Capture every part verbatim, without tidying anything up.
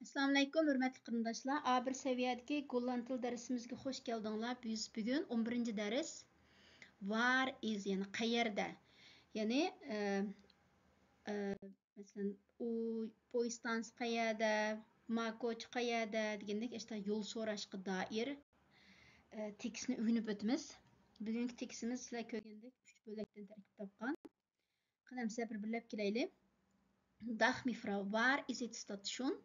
ئەسسالامۇئەلەيكۇم، ھۆرمەتلىك قېرىنداشلار. ئا بىر سەۋىيەدىكى گوللاند تىل دەرسىمىزگە خوش كەلدىڭلار. بىز بۈگۈن ئون بىرىنچى دەرس، ۋار ئىز، يەنى قەيەردە؟ يەنى، ئە، ئە، مەسىلەن، ئۇ پويىز ئىستانسىسى قەيەردە، ما كوچا قەيەردە دېگەندەك ئاشتا يول سوراشقا دائىر، ئە، تېكىستنى ئۆگىنىپ ئۆتىمىز. بۈگۈنكى تېكىستىمىز سىلەر كۆرگەندەك ئۈچ بۆلەكتىن تەركىب تاپقان. قېنى، ئەمسە بىر-بىرلەپ كېلەيلى. داخ مىفرا، ۋار ئىز ھېت ستاتشون؟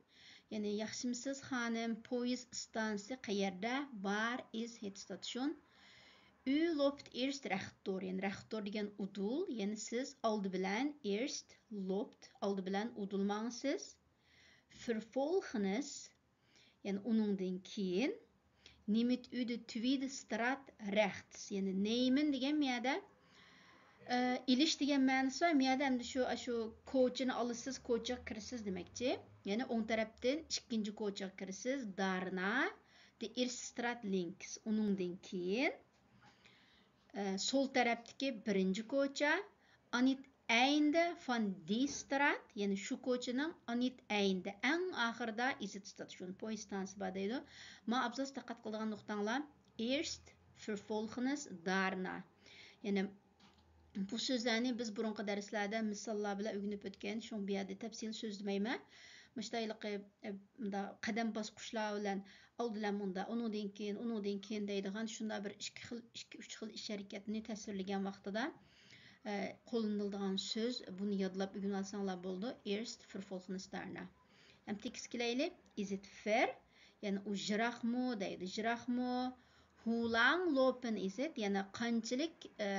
يەنى، ياخشىمۇسىز خانىم، پويىز ئىستانسىسى قەيەردە؟ ۋار ئىز ھېت ستاتشون؟ ئۇ لوپت ئېرست رەختور، يەنى رەختور دېگەن ئۇدۇل، يەنى سىز ئالدى بىلەن ئېرست لوپت، ئالدى بىلەن ئۇدۇل ماڭىسىز. فىرفولخنس، يەنى ئۇنىڭدىن كېيىن. نېمىت ئۈدى تۈۋىدى سترات رەختس، يەنى نېيمىن دېگەن مۇ يەردە، ئە، ئېلىش دېگەن مەنىسى بار. مۇ يەردە ئەمدى شۇ، ئاشۇ كوچىنى ئالىسىز، كوچىغا كىرىسىز دېمەكچى. يەنى ئوڭ تەرەپتىن ئىككىنچى كوچىغا كىرىسىز، دارنا، دى ئېرست سترات لىنكس، ئۇنىڭدىن كېيىن. ئە، سول تەرەپتىكى بىرىنچى كوچا، ئانىت ئەيندە فان دى سترات، يەنى شۇ كوچىنىڭ ئانىت ئەيندە، ئەڭ ئاخىرىدا ئىز ھېت ستاتشون، پويىز ئىستانسىسى بار دەيدۇ. ما ئابزاس دىققەت قىلىدىغان نۇقتاڭلار، ئېرست فىرفولخنس دارنا. يەنى بۇ سۆزلەرنى بىز بۇرۇنقى دەرسلەردە مىساللار بىلەن ئۆگىنىپ ئۆتكەن، شۇڭا بۇ يەردە تەپسىلىي سۆزلىمەيمەن. مۇشۇنداق ھېلىقى، ئە، مۇنداق قەدەم باسقۇچلار بىلەن ئالدى بىلەن مۇنداق، ئۇنىڭدىن كېيىن، ئۇنىڭدىن كېيىن دەيدىغان شۇنداق بىر ئىككى خىل، ئىككى، ئۈچ خىل ئىش ھەرىكەتنى تەسۋىرلىگەن ۋاقتىدا، ئە، قوللىنىلىدىغان سۆز، بۇنى يادلاپ ئۆگىنىۋالساڭلار بولىدۇ. ئېرست فىرفولخنس دارنا. ھەم تېكىستكە كېلەيلى. ئىز ھېت فېر؟ يەنى ئۇ يىراقمۇ دەيدۇ. يىراقمۇ؟ ھۇلانگ لوپن ئىز ھېت؟ يەنى قانچىلىك، ئە،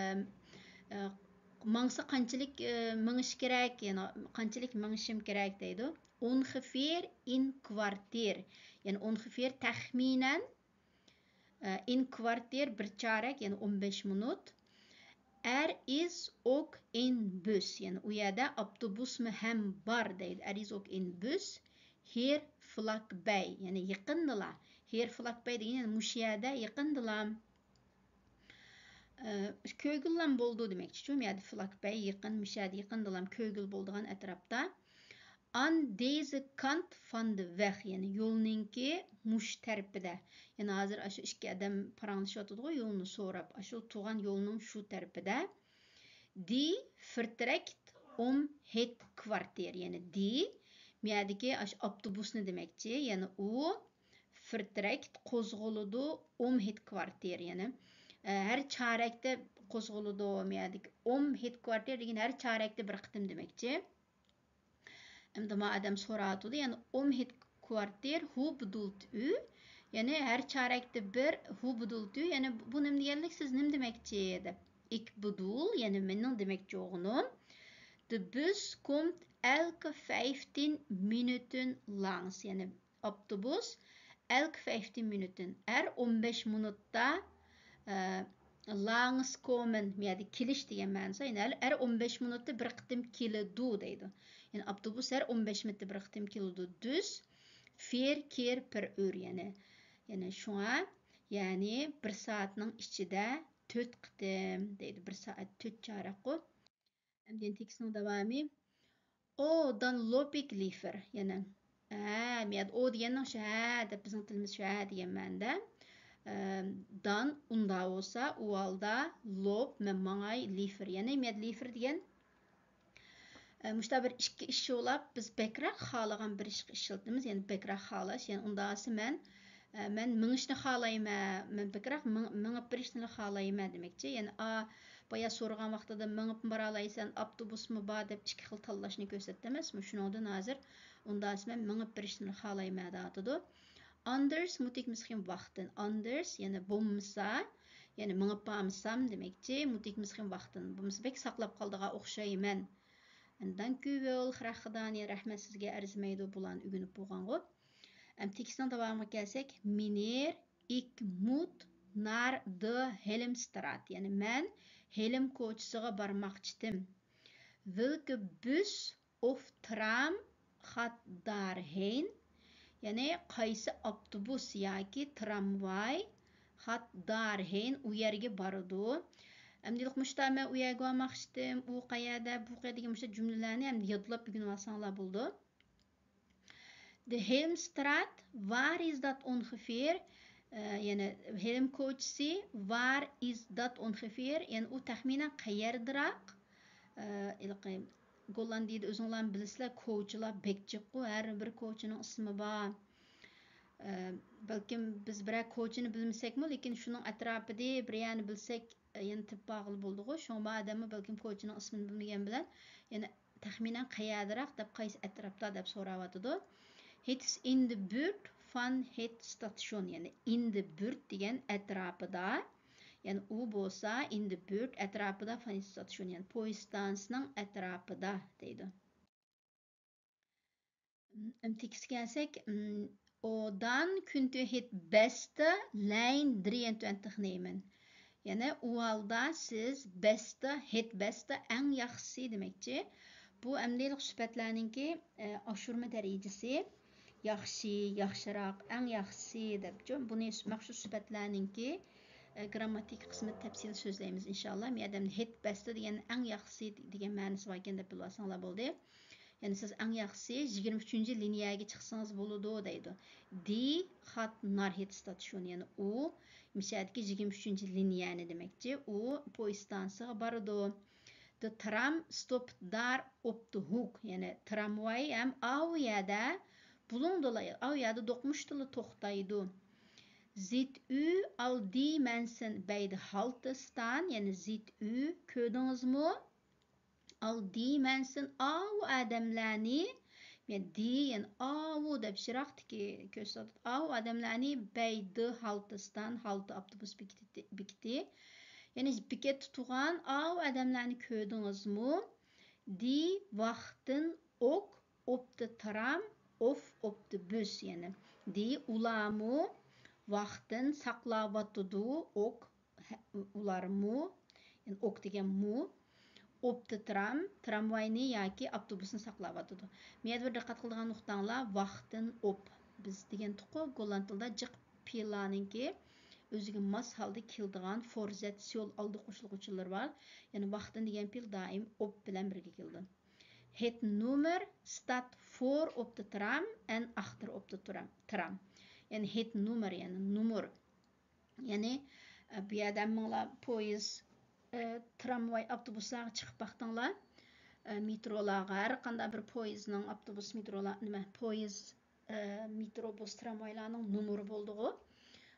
ئە، ماڭسا قانچىلىك، ئە، مېڭىش كېرەك؟ يەنى قانچىلىك مېڭىشىم كېرەك دەيدۇ. ئونخفېر ئىن كۋارتېر. يەنى ئونخفېر تەخمىنەن، ئە، ئىن كۋارتېر بىر چارەك، يەنى ئون بەش مىنۇت. ئەر ئىز ئوك ئىن بۈس، يەنى ئۇ يەردە ئاپتوبۇسمۇ ھەم بار دەيدۇ. ئەر ئىز ئوك ئىن بۈس، ھېر فلاك بەي، يەنى يېقىندىلا. ھېر فلاك بەي دېگىنى يەنى مۇشۇ يەردە يېقىندىلا. ئە، كۆرگىلىلا بولىدۇ دېمەكچى. شۇ يەردە فلاك بەي يېقىن، مۇشۇ يەردە يېقىندىلا كۆرگىلى بولىدىغان ئەتراپتا. ئان دېزە كانت فان دە ۋەخ، يەنى يولنىڭكى مۇشۇ تەرىپىدە. يەنى ھازىر ئاشۇ ئىككى ئادەم پاراڭلىشىۋاتىدىغۇ، يولنى سوراپ، ئاشۇ تۇرغان يولنىڭ شۇ تەرىپىدە. دى فىرترەكت ئوم ھېت كۋارتېر، يەنى دى، مۇ يەردىكى ئاشۇ ئاپتوبۇسنى دېمەكچى. يەنى ئۇ فىرترەكت قوزغىلىدۇ ئوم ھېت كۋارتېر، يەنى، ئە، ھەر چارەكتە قوزغىلىدۇ. مۇ يەردىكى ئوم ھېت كۋارتېر دېگەن ھەر چارەكتە بىر قېتىم دېمەكچى. ئەمدى ما ئادەم سوراۋاتىدۇ، يەنى ئوم ھېت كۋارتېر ھۇ بدۇلت ئۈ، يەنى ھەر چارەكتە بىر ھۇ بدۇلت ئۈ، يەنى بۇ نېمە دېگەنلىك، سىز نېمە دېمەكچى دەپ. ئىك بدۇل، يەنى مېنىڭ دېمەكچى بولغىنىم. دە بۈس كومت ئەلكە فەيفتىن مىنۇتىن لانگس، يەنى ئاپتوبۇس ئەلكە فەيفتىن مىنۇتىن، ھەر ئون بەش مىنۇتتا، ئە، لانگس كومېن، مۇ يەردە كېلىش دېگەن مەنىسى، يەنى ھەر، ھەر ئون بەش مىنۇتتا بىر قېتىم كېلىدۇ دەيدۇ. يەنى ئاپتوبۇس ھەر ئون بەش مىنۇتتا بىر قېتىم كېلىدۇ. دۈس فېر كېر پىر ئۆر، يەنى، يەنى شۇڭا، يەنى بىر سائەتنىڭ ئىچىدە تۆت قېتىم دەيدۇ. بىر سائەت تۆت چارەكقۇ. ئەمدى تېكىستنىڭ داۋامى. ئو دان لوپىك لىفېر، يەنى، ھە، مۇ يەردە ئو دېگەننىڭ شۇ ھە دەپ، بىزنىڭ تىلىمىز شۇ ھە دېگەن مەنىدە. ئە، دان ئۇنداق بولسا، ئۇ ھالدا لوپ، مەن ماڭاي، لىفېر. يەنى مۇ يەردە لىفېر دېگەن، ئە، مۇشۇنداق بىر ئىككى ئىش بولاپ، بىز بەكرەك خالىغان بىر ئىشقا ئىشلىتىمىز. يەنى بەكرەك خالاش، يەنى ئۇنداق دېسە مەن، ئە، مەن مېڭىشنى خالايمەن، مەن بەكرەك مېڭ-، مېڭىپ بېرىشنىلا خالايمەن دېمەكچى. يەنى ئا، بايا سورىغان ۋاقتىدا مېڭىپمۇ بارالايسەن، ئاپتوبۇسمۇ بار دەپ ئىككى خىل تاللاشنى كۆرسەتتى ئەمەسمۇ؟ شۇنىڭدىن ھازىر ئۇنداق دېسە مەن مېڭىپ بېرىشنىلا خالايمەن دەۋاتىدۇ. ئاندېرس مۇتىك مىسخىم ۋاختىن. ئاندېرس، يەنى بولمىسا، يەنى مېڭىپ بارمىسام دېمەكچى، مۇتىك مىسخىم ۋاختىن. بولمىسا بەك ساقلاپ قالىدىغان ئوخشايمەن. دانكۈۋېل خراخدانى، رەھمەت سىزگە ئەرزىمەيدۇ، بۇلارنى ئۆگىنىپ بولغانغۇ. ئەم، تېكىستنىڭ داۋامىغا كەلسەك، مىنېر ئىك مۇت نار دى ھېلم سترات، يەنى مەن ھېلم كوچىسىغا بارماقچىتىم. ۋىلكە بۈس ئوف ترام خات دار ھېين، يەنى قايسى ئاپتوبۇس ياكى ترامۋاي خات دار ھېين ئۇ يەرگە بارىدۇ. ئەمدى مۇشتا مەن ئۇ يەرگە بارماقچىتىم، ئۇ قەيەردە، بۇ قەيەردە دېگەن مۇشۇ جۈملىلەرنى ئەمدى يادلاپ ئۆگىنىۋالساڭلار بولىدۇ. De Helmstraat, waar is dat ongeveer? ئە، يەنى ھېلم كوچىسى، waar is dat ongeveer؟ يەنى ئۇ تەخمىنەن قەيەردىراق؟ ئە، ھېلىقى گوللاندىيەدە ئۆزۈڭلارمۇ بىلىسىلەر، كوچىلار بەك جىققۇ، ھەر بىر كوچىنىڭ ئىسمى بار. ئە، بەلكىم بىز بىرەر كوچىنى بىلمىسەكمۇ، لېكىن شۇنىڭ ئەتراپىدا بىر يەرنى بىلسەك، ئە، يەنە تېپىپ بارغىلى بولىدىغۇ. شۇڭا بۇ ئادەممۇ بەلكىم كوچىنىڭ ئىسمىنى بىلمىگەن بىلەن، يەنە تەخمىنەن قەيەردىراق دەپ، قايسى ئەتراپتا دەپ سوراۋاتىدۇ. Het is in de buurt van het station، يەنى in de buurt دېگەن ئەتراپىدا، يەنى ئۇ بولسا in de buurt ئەتراپىدا van het station، يەنى پويىز ئىستانسىسىنىڭ ئەتراپىدا دەيدۇ. ئەمدى تېكىستكە كەلسەك، ئم، dan kunt u het beste lijn drieëntwintig nemen. يەنى ئۇ ھالدا سىز beste، het beste، ئەڭ ياخشىسى دېمەكچى. بۇ ئەمدى سۈپەتلەرنىڭكى، ئە، ئاشۇرما دەرىجىسى. ياخشى، ياخشىراق، ئەڭ ياخشىسى دەپچۇ. بۇنى مەخسۇس سۈپەتلەرنىڭكى، ئە، گرامماتىكا قىسمىدا تەپسىلىي سۆزلەيمىز ئىنشاللا. مەيەردە het beste دېگەن ئەڭ ياخشىسى دېگەن مەنىسى باركەن دەپ بىلىۋالساڭلار بولدى. يەنى سىز ئەڭ ياخشىسى يىگىرمە ئۈچىنچى لىنىيەگە چىقسىڭىز بولىدۇ دەيدۇ. Die gaat naar het station، يەنى ئۇ مۇشۇ يەردىكى يىگىرمە ئۈچىنچى لىنىيەنى دېمەكچى. ئۇ پويىز ئىستانسىسىغا بارىدۇ. De tram stopt daar op de hoek، يەنى ترامۋاي ھەم ئاۋۇ يەردە، بۇلۇڭدىلا، ئاۋۇ يەردە دوقمۇشتىلا توختايدۇ. Ziet u al die mensen bij de halte staan، يەنى ziet u، كۆردىڭىزمۇ؟ Al die mensen، ئاۋۇ ئادەملەرنى، يەنى die، يەنى ئاۋۇ دەپ يىراقتىكى كۆرسىتىۋاتىدۇ. ئاۋۇ ئادەملەرنى bij de halte staan، ھالتا ئاپتوبۇس بېكىتى، بېكىتى. يەنى بېكەتتە تۇرغان ئاۋۇ ئادەملەرنى كۆردىڭىزمۇ؟ Die wachten ook op de tram of op de bus، يەنى die، ئۇلارمۇ، wachten، ساقلاۋاتىدۇ، ook، ھە، ئۇلارمۇ، يەنى ook دېگەن مۇ، op de tram، ترامۋاينى ياكى ئاپتوبۇسنى ساقلاۋاتىدۇ. مەيەردە بىر دىققەت قىلىدىغان نۇقتاڭلار، wachten op. بىز دېگەنتۇققۇ، گوللاند تىلىدا جىق پېئىللارنىڭكى ئۆزىگە ماس ھالدا كېلىدىغان فورزەت سيول ئالدى قوشۇلغۇچىلىرى بار. يەنى wachten دېگەن پېئىل دائىم op بىلەن بىرگە كېلىدۇ. Het nummer staat voor op de tram en achter op de tram. يەنى het nummer، يەنى نومۇر. يەنى، ئە، بۇ يەردە ھەممىڭلار پويىز، ئە، ترامۋاي، ئاپتوبۇسلارغا چىقىپ باقتىڭلار. ئە، مېترولارغا، ھەر قانداق بىر پويىزنىڭ، ئاپتوبۇس، مېترولار، نېمە، پويىز، ئە، مېترو، بۇس، ترامۋايلارنىڭ نومۇرى بولىدىغۇ.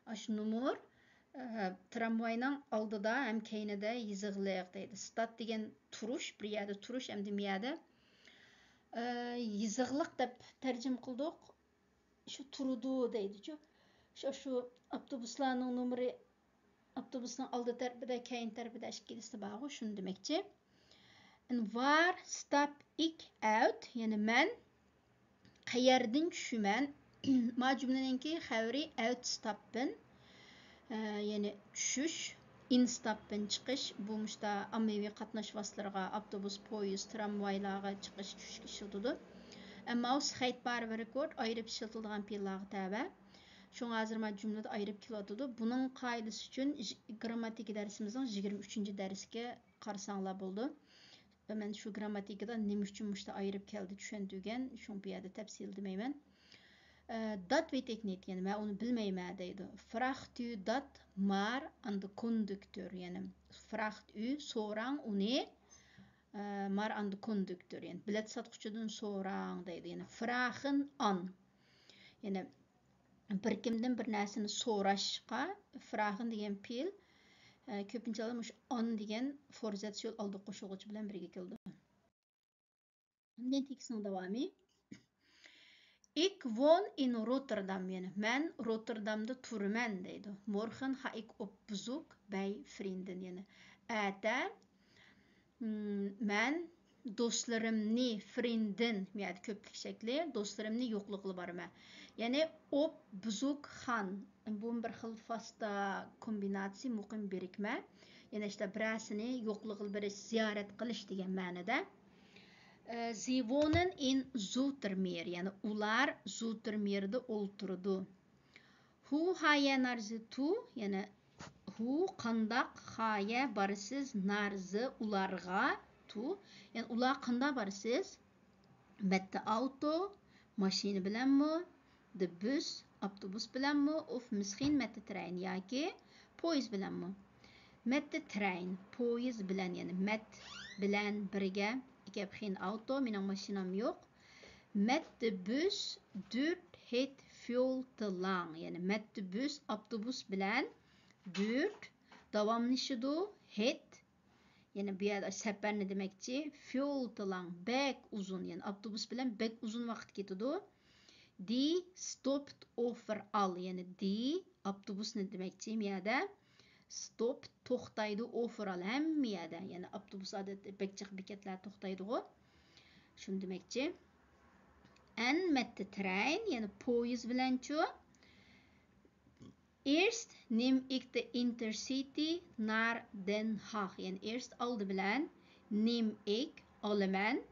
ئاشۇ نومۇر، ئە، ترامۋاينىڭ ئالدىدا ھەم كەينىدە يېزىقلىق دەيدۇ. ستات دېگەن تۇرۇش، بىر يەردە تۇرۇش، ئەمدى مۇ يەردە، ئە، يېزىقلىق دەپ تەرجىمە قىلدۇق. شۇ تۇرىدۇ دەيدىچۇ. شۇ، شۇ ئاپتوبۇسلارنىڭ نومۇرى، ئاپتوبۇسنىڭ ئالدى تەرىپىدە، كەينى تەرىپىدە ئىككىلىسى بارغۇ، شۇنى دېمەكچى. En waar stap ik uit؟ يەنى مەن قەيەردىن چۈشىمەن؟ ما جۈملىنىڭكى خەۋىرى، ئۇتستاپپېن. ئە، يەنى چۈشۈش، ئىنستاپپېن چىقىش، بۇ مۇشتا ئاممىۋى قاتناش ۋاسىتىلىرىغا، ئاپتوبۇس، پويىز، ترامۋايلارغا چىقىش، چۈشۈشكە ئىشلىتىدۇ. ئەمما ئۇ سخەيت بار رېكورد ئايرىپ ئىشلىتىلىدىغان پېئىللارغا تەۋە. شۇڭا ھازىر مانا جۈملىدە ئايرىپ كېلىۋاتىدۇ. بۇنىڭ قائىدىسى ئۈچۈن ژ-، گرامماتىكا دەرسىمىزنىڭ يىگىرمە ئۈچىنچى دەرسىگە قارىساڭلار بولىدۇ. مەن شۇ گرامماتىكىدا نېمە ئۈچۈن مۇشتا ئايرىپ كەلدى چۈشەندۈرگەن، شۇڭا بۇ يەردە تەپسىلىي دېمەيمەن. ئە، dat weet ik niet، يەنى مەن ئۇنى بىلمەيمەن دەيدۇ. Vraagt u dat maar aan de conducteur، يەنى vraagt u، سوراڭ ئۇنى، ئە، maar aan de conducteur، يەنى بېلەت ساتقۇچىدىن سوراڭ دەيدۇ. يەنى vragen aan. يەنى بىر كىمدىن بىر نەرسىنى سوراشقا vragen دېگەن پېئىل، ئە، كۆپىنچە ھالدا مۇشۇ aan دېگەن فورزەت سيول ئالدى قوشۇلغۇچى بىلەن بىرگە كېلىدۇ. ئاندىن تېكىستنىڭ داۋامى. Ik woon in Rotterdam، يەنى مەن روتتېردامدا تۇرىمەن دەيدۇ. Morgen ga ik op bezoek bij vrienden، يەنى ئەتە، م، مەن دوستلىرىمنى، vrienden، بۇ يەردە كۆپلۈك شەكلى، دوستلىرىمنى يوقلىغىلى بارىمەن. يەنى op bezoek gaan، بۇ بىر خىل فارستا كومبىناتسىيە، مۇقىم بىرىكمە. يەنى ئىشتە بىرەرسىنى يوقلىغىلى بېرىش، زىيارەت قىلىش دېگەن مەنىدە. ئە، Sie wonen in Zoetermeer، يەنى ئۇلار زوتېرمېردا ئولتۇرىدۇ. Hoe ga je naar ze toe؟ يەنى hoe، قانداق، ga je، بارىسىز، naar ze، ئۇلارغا، toe، يەنى ئۇلار قانداق بارىسىز؟ Met de auto، ماشىنا بىلەنمۇ، de Bus، ئاپتوبۇس بىلەنمۇ، auf misschien met de trein ياكى پويىز بىلەنمۇ. Met de trein، پويىز بىلەن، يەنى met بىلەن بىرگە. Ik heb geen auto، مېنىڭ ماشىنام يوق. Met de bus duurt het veel te lang، يەنى met de bus، ئاپتوبۇس بىلەن، duurt، داۋاملىشىدۇ، het، يەنى بۇ يەردە سەپەرنى دېمەكچى، veel te lang، بەك ئۇزۇن، يەنى ئاپتوبۇس بىلەن بەك ئۇزۇن ۋاقىت كېتىدۇ. Die stopt overal، يەنى die ئاپتوبۇسنى دېمەكچى بۇ يەردە. Stopt توختايدۇ، overal ھەممە يەردە، يەنى ئاپتوبۇس ئادەتتە بەك جىق بېكەتلەردە توختايدىغۇ. شۇنى دېمەكچى. En met de trein، يەنى پويىز بىلەنچۇ. Eerst neem ik de Intercity naar Den Haag. يەنى eerst ئالدى بىلەن، neem ik ئالىمەن،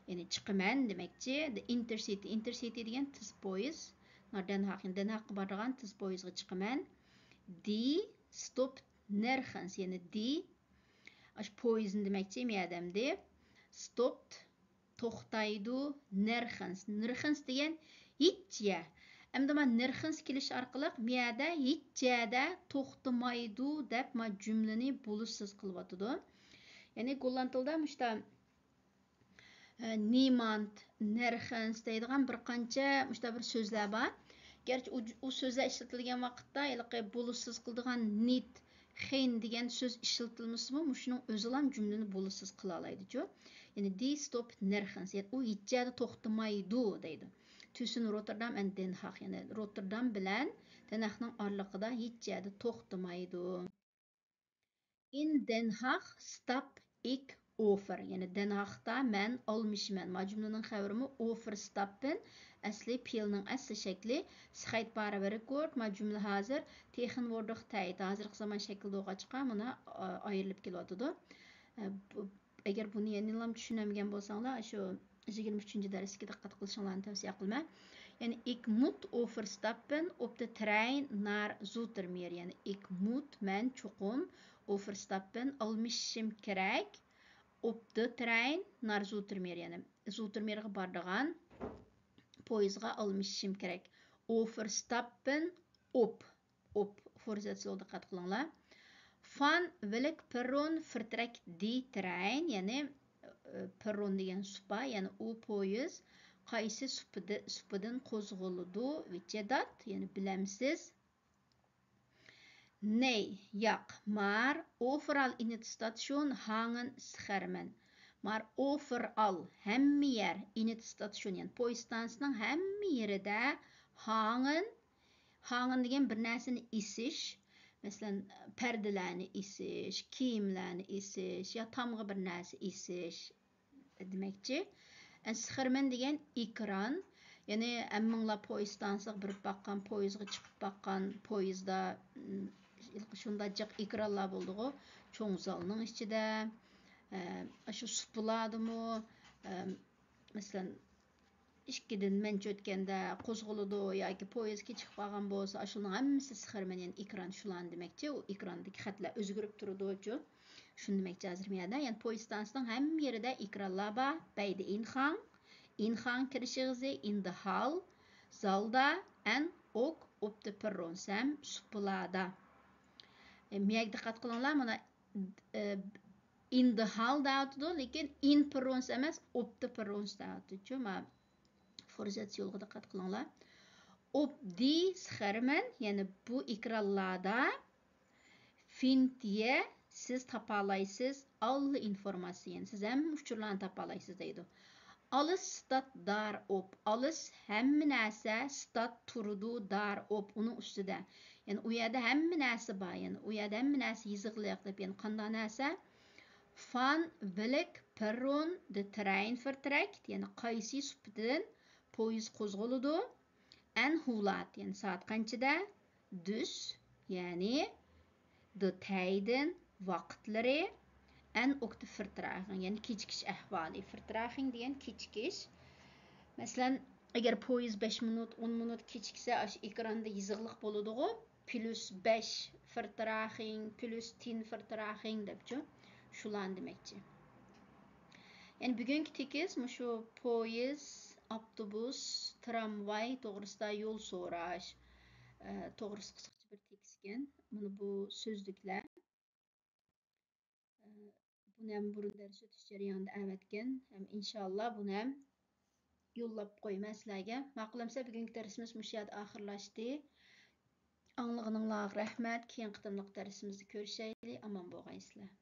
يەنى چىقىمەن دېمەكچى. De Intercity، Intercity دېگەن تېز پويىز. Naar Den Haag، يەنى دەنھاغقا بارىدىغان تېز پويىزغا چىقىمەن. Die stopt nergens، يەنى die ئاشۇ پويىزنى دېمەكچى، مەيەدەمدى. Stopt توختايدۇ، nergens. Nergens دېگەن ھېچ يەر. ئەمدى مانا nergens كېلىش ئارقىلىق مەيەدە ھېچ يەردە توختىمايدۇ دەپ ما جۈملىنى بولۇشسىز قىلىۋاتىدۇ. يەنى گوللاند تىلىدا مۇشتا، ئە، niemand، nergens دەيدىغان بىر قانچە مۇشتا بىر سۆزلەر بار. گەرچە ئۇ، ئۇ سۆزلەر ئىشلىتىلگەن ۋاقىتتا ھېلىقى بولۇشسىز قىلىدىغان niet، geen دېگەن سۆز ئىشلىتىلمىسىمۇ، مۇشۇنىڭ ئۆزىلا جۈملىنى بولۇشسىز قىلالايدۇچۇ. يەنى die stopt nergens، يەنى ئۇ ھېچ يەردە توختىمايدۇ دەيدۇ. Tussen Rotterdam en Den Haag، يەنى روتتېردام بىلەن دەنھاغنىڭ ئارىلىقىدا ھېچ يەردە توختىمايدۇ. In Den Haag stap ik over، يەنى دەنھاغتا مەن ئالمىشىمەن. ما جۈملىنىڭ خەۋىرىمۇ overstappen، ئەسلى پېئىلنىڭ ئەسلى شەكلى، schijtbare werkwoord، ما جۈملە ھازىر tegenwoordig tijd، ھازىرقى زامان شەكلىدە بولغاچقا مانا، ئا، ئايرىلىپ كېلىۋاتىدۇ. ئە، بۇ، ئەگەر بۇنى يەنىلا چۈشىنەلمىگەن بولساڭلار، شۇ يىگىرمە ئۈچىنچى دەرسكە دىققەت قىلىشىڭلارنى تەۋسىيە قىلىمەن. يەنى ik moet overstappen op de trein naar Zoetermeer، يەنى ik moet، مەن چوقۇم، overstappen ئالمىشىشىم كېرەك، op de trein naar Zoetermeer، يەنى زوتېرمېرغا بارىدىغان پويىزغا ئالمىشىشىم كېرەك. Overstappen op، op، فورزاتسىيوغا دىققەت قىلىڭلار. Van welk perron vertrekt die trein، يەنى، ئە، پېررون دېگەن سۇپا، يەنى ئۇ پويىز قايسى سۇپىدى-، سۇپىدىن قوزغىلىدۇ؟ Weet je dat؟ يەنى بىلەمسىز؟ Nee، ياق. Maar overal in het station hangen schermen. Maar overal، ھەممە يەر، in het station، يەنى پويىز ئىستانسىسىنىڭ ھەممە يېرىدە hangen، hangen دېگەن بىر نەرسىنى ئېسىش، مەسىلەن، پەردىلەرنى ئېسىش، كىيىملەرنى ئېسىش يا تامغا بىر نەرسە ئېسىش دېمەكچى. ئە، schermen دېگەن ئېكران. يەنى ھەممىڭلار پويىز ئىستانسىغا بېرىپ باققان، پويىزغا چىقىپ باققان، پويىزدا، م، شۇنداق جىق ئېكرانلار بولىدىغۇ. چوڭ زالنىڭ ئىچىدە، ئە، شۇ سۇپىلاردىمۇ، ئە، مەسىلەن، ئىككىدىن مەنچە ئۆتكەندە قوزغىلىدۇ ياكى پويىز كېچىكىپ قالغان بولسا، ئاشۇنىڭ ھەممىسى schermen، يەنى ئېكران شۇلارنى دېمەكچى. ئۇ ئېكراندىكى خەتلەر ئۆزگىرىپ تۇرىدۇچۇ. شۇنى دېمەكچى ھازىر مەيەدە. يەنى پويىز ئىستانسىسىنىڭ ھەممە يېرىدە ئېكرانلار بار. Bij de ingang، ingang كىرىش ئېغىزى، in de hal، زالدا، en ook op de perrons، ھەم سۇپىلاردا. ئە، مەيەگە دىققەت قىلىڭلار، مانا، ئە، in de hal دەۋاتىدۇ، لېكىن in perrons ئەمەس، op de perrons دەۋاتىدۇچۇ. ما فورزاتسىيوغا دىققەت قىلىڭلار. Op die schermen، يەنى بۇ ئېكرانلاردا، vindt je، سىز تاپالايسىز، alle informatie، يەنى سىز ھەممە ئۇچۇرلارنى تاپالايسىز دەيدۇ. Alles staat daarop، alles ھەممە نەرسە، staat تۇرىدۇ، daarop ئۇنىڭ ئۈستىدە. يەنى ئۇ يەردە ھەممە نەرسە بار، يەنى ئۇ يەردە ھەممە نەرسە يېزىقلىق دەپ، يەنى قانداق نەرسە؟ Van welk perron de trein vertrekt، يەنى قايسى سۇپىدىن پويىز قوزغىلىدۇ؟ En hoe laat، يەنى سائەت قانچىدە؟ Dus، يەنى de tijden، ۋاقىتلىرى، en ook de vertraging، يەنى كېچىكىش ئەھۋالى. Vertraging دېگەن كېچىكىش. مەسىلەن، ئەگەر پويىز بەش مىنۇت، ئون مىنۇت كېچىكسە، ئاشۇ ئېكراندا يېزىقلىق بولىدىغۇ، plus بەش vertraging، plus tien vertraging دەپچۇ. شۇلارنى دېمەكچى. يەنى بۈگۈنكى تېكىست مۇشۇ پويىز ئاپتوبۇس، ترامۋاي توغرىسىدا يول سوراش، ئە، توغرىسى قىسقىچە بىر تېكىستكەن. مانا بۇ سۆزلۈكلەر. ئە، بۇنى ھەم بۇرۇن دەرس ئۆتۈش جەريانىدا ئەۋەتكەن. ھەم ئىنشاللا بۇنى ھەم يوللاپ قويىمەن سىلەرگە. ماقۇل ئەمسە بۈگۈنكى دەرسىمىز مۇشۇ يەردە ئاخىرلاشتى. ئاڭلىغىنىڭلارغا رەھمەت. كېيىنكى قېتىملىق دەرسىمىزدە كۆرۈشەيلى. ئامان بولغايسىلەر.